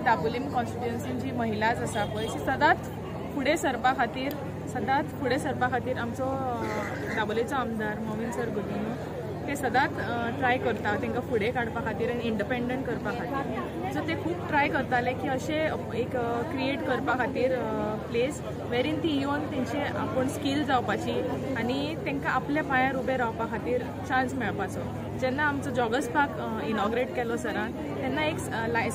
दाबोलीम कॉन्स्टिट्युएन्सीन जी महिलाज आसा पळय ती सदांच फुडें सरपा खातीर आमचो दाबोलेचो आमदार मोविन सर गुदिन्हो ते सदांच ट्राय करता तांकां फुडें काडपा खातीर आनी इंडिपेंडंट करपा खातीर. सो ते खूब ट्राय करताले की अशें एक क्रिएट करपा खातीर प्लेस वेरीन ती येवन तेंचे आपूण स्कील जावपाची आनी तांकां आपल्या पांयार उबें रावपा खातीर चान्स मेळपाचो. जेन्ना आमचो जॉगर्स पार्क इनॉग्रेट केलो सरान तेन्ना एक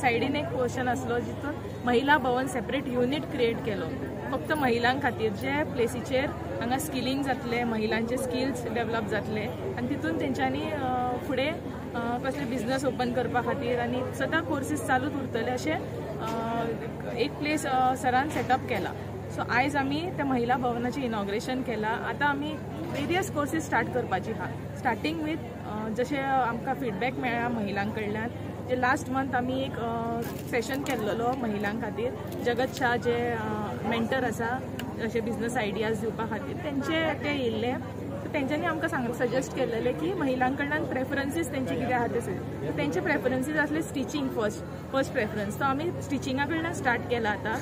सायडीन एक पोर्शन आसलो जितून महिला भवन सेपरेट युनीट क्रिएट केलो फक्त महिलां खातीर, जे प्लेसीचेर हांगा स्किलिंग जातलें, महिलांचे स्किल्स डेवलप जातले आनी तितून तेंच्यांनी फुडें कसले बिजनस ओपन करपा खातीर आनी सदां कोर्सीस चालूच उरतले अशें एक प्लेस सरान सेटअप केला. सो आयज आमी त्या महिला भवनाचें इनॉग्रेशन केलां. आतां आमी वेरियस कोर्सीस स्टार्ट करपाची आहा, स्टार्टींग वीथ जशें आमकां फिडबॅक मेळ्ळा महिलां कडल्यान. जे लास्ट मंथ आमी एक सेशन केल्लो महिलां खातीर, जगत शाह जे मेंटर आसा अशे बिजनस आयडियाज दिवपा खातीर तेंचे ते येयल्ले. तेंच्यांनी आमकां सांग सजेस्ट केल्लेले की महिलां कडल्यान प्रेफरन्सीस तेंचे कितें आहा ते, तेंचे प्रेफरन्सीस आसले स्टिचींग फर्स्ट प्रेफरन्स. तो आमी स्टिचिंगा कडल्यान स्टार्ट केला. आतां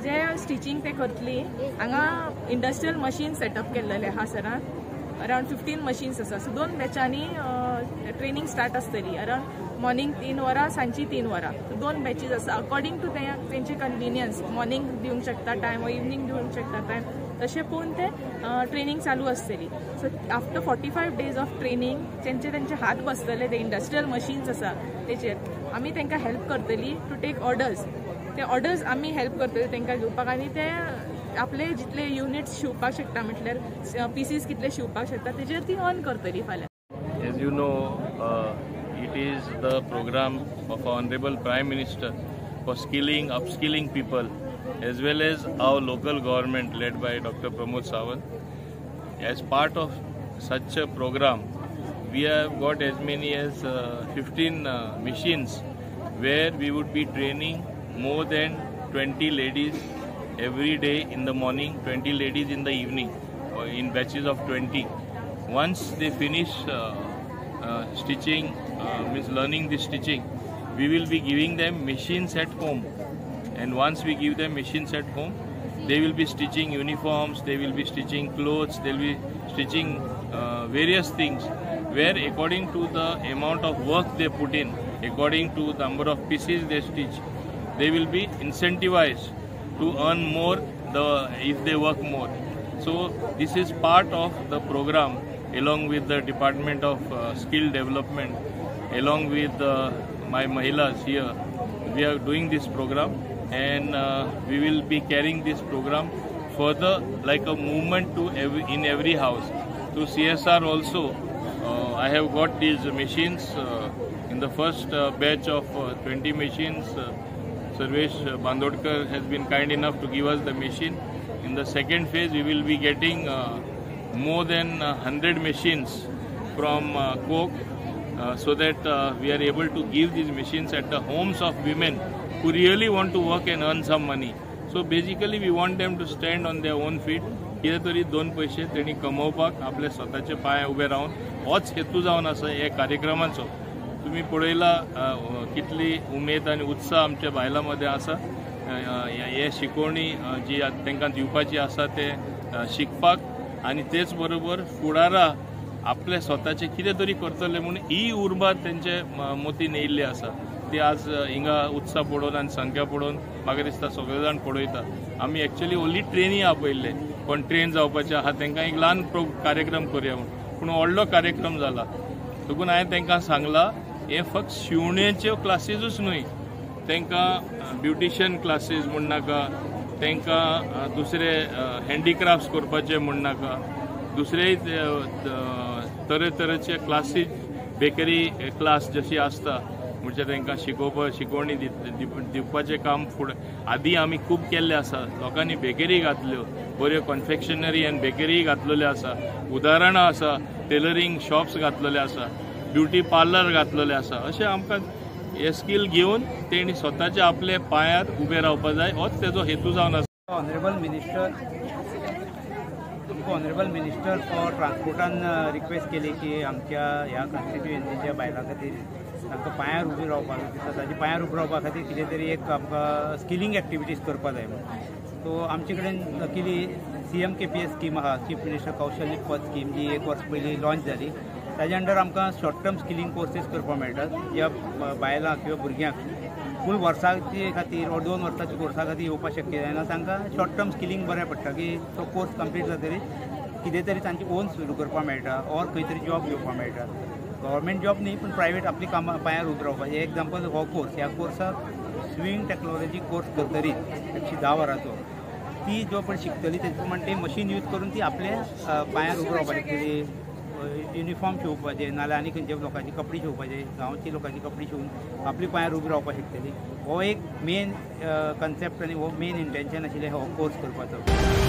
जे स्टिचींग ते करतली हांगा इंडस्ट्रियल मशीन सेटअप केल्लेले आहा सरान, अरावंड 15 मशीन्स आसा. सो दोन बॅचांनी ट्रेनींग स्टार्ट आसतली, अरावंड मॉर्निंग 3 वरां, सांजची 3 वरां, दोन बॅचीज आसा. अकॉर्डिंग टू तेंचे कन्विनियन्स, मॉर्निंग दिवंक शकता टायम वा इवनींग दिवंक शकता टायम, तशें पळोवन ते ट्रेनींग चालू आसतली. So after 45 days of training तेंचे तेंचे हात बसतले, ते इंडस्ट्रियल मशीन्स आसा तेचेर आमी तांकां हेल्प करतली टू टेक ऑर्डर्स. ते ऑर्डर्स आमी हेल्प करतले तांकां घेवपाक आनी ते आपले जितले युनिट्स शिवपाक शकता म्हटल्यार पिसीस कितले शिवपाक शकता तेजेर ती अर्न करतली फाल्यां. As you know, it is the program of our Honorable Prime Minister for skilling, upskilling people, as well as our local government led by Dr. Pramod Sawant. As part of such a program, we have got as many as 15 machines where we would be training more than 20 ladies every day in the morning, 20 ladies in the evening, or in batches of 20. Once they finish stitching, means learning the stitching, we will be giving them machines at home. And once we give them machines at home, they will be stitching uniforms, they will be stitching clothes, they will be stitching various things, where according to the amount of work they put in, according to the number of pieces they stitch, they will be incentivized to earn more if they work more. So this is part of the program, along with the Department of Skill Development, along with my Mahilas here. We are doing this program, and we will be carrying this program further like a movement to in every house. Through CSR also, I have got these machines. In the first batch of 20 machines, Sarvesh Bandodkar has been kind enough to give us the machine. In the second phase, we will be getting more than 100 machines from Coke, so that we are able to give these machines at the homes of women who really want to work and earn some money. So basically, we want them to stand on their own feet. कितें तरी 2 पैसे तेणी कमोवपाक आपले स्वताचे पांय उबे रावन होच हेतू जावन आसा हे कार्यक्रमाचो. तुमी पळयला कितली उमेद आनी उत्साह आमच्या बायलां मदें आसा. हे शिकवणी जी तांकां दिवपाची आसा ते शिकपाक आनी तेच बरोबर फुडारा आपले स्वताचे कितें तरी करतले म्हूण ही उर्बा तेंचे मतीन येयल्ली आसा. ती आज हिंगा उत्साह पळोवन आनी संख्या पळोवन म्हाका दिसता सगळे जाण पळयता. आमी एक्चुअली ओन्ली ट्रेनी आपयल्ले, पण ट्रेन जावपाचे आहा तांकां एक ल्हान कार्यक्रम करुया म्हूण, पूण व्हडलो कार्यक्रम जाला. देखून हांवें तांकां सांगलां हे फक्त शिवणेच्यो क्लासीजूच न्हय, तांकां ब्युटिशियन क्लासीज म्हूण नाका, तांकां दुसरे हँडीक्राफ्ट्स करपाचे म्हूण नाका, दुसरे तरेतरेचे क्लासीज, बेकरी क्लास जशी आसता म्हणजे तांकां शिकवणी दिवपाचें काम फुडें आदी आमी खूब केल्लें आसा. लोकांनी बेकरी घातल्यो, बऱ्यो कन्फेक्शनरी आनी बेकरी घातलेल्यो आसा, उदाहरणां आसा, टेलरींग शॉप्स घातलेले आसा, ब्युटी पार्लर घातलेले आसा. अशें आमकां हे स्कील घेवन तेणी स्वताचे आपले पांयार उबे रावपा जाय, होच तेजो हेतू जावन आसा. ऑनरेबल मिनिस्टर, तुमकां ऑनरेबल मिनिस्टर फॉर ट्रान्सपोर्टान रिक्वेस्ट केली की आमच्या ह्या कॉन्स्टिट्युएन्सीच्या बायलां खातीर तांकां पांयार उबी रावपाक, स्वताच्या पांयार उबी रावपा खातीर कितें तरी एक आमकां स्किलिंग एक्टिविटीज करपाक जाय म्हूण. सो आमचे कडेन लकीली CMKPS scheme आहा, चीफ मिनिस्टर कौशल्य पद स्कीम, जी एक वर्स पयलीं लॉन्च जाली. ताजे अंडर आमकां शॉर्ट टर्म स्किलिंग कोर्सीस करपाक मेळटात, ज्या बायलांक किंवा भुरग्यांक फूल वर्साचे खातीर वा 2 वर्साच्या कोर्सा खातीर येवपाक शक्य जायना, तांकां शॉर्ट टर्म स्किलिंग बरें पडटा की तो कोर्स कंप्लीट जातकीर कितें तरी तांची ओन सुरू करपाक मेळटा ऑर खंय तरी जॉब घेवपाक मेळटा. गव्हर्मेंट जॉब न्ही पूण प्रायवेट आपली कामां पांयार उबी रावपाचें. एग्जाम्पल हो कोर्स, ह्या कोर्साक स्विंग टॅक्नोलॉजी कोर्स करतरीच 110 वरांचो ती जो पण शिकतली तेजे प्रमाणे ती मशीन यूज करून ती आपल्या पांयार उबी रावपाक शकतली. युनिफॉर्म शिंवपाचें नाल्यार आनी खंयच्या लोकांची कपडे शिंवपाचे, गांवची लोकांची कपडे शिंवून आपली पांयार उबी रावपाक शकतली. हो एक मेन कन्सेप्ट आनी हो मेन इंटेन्शन आशिल्लें हो कोर्स करपाचो.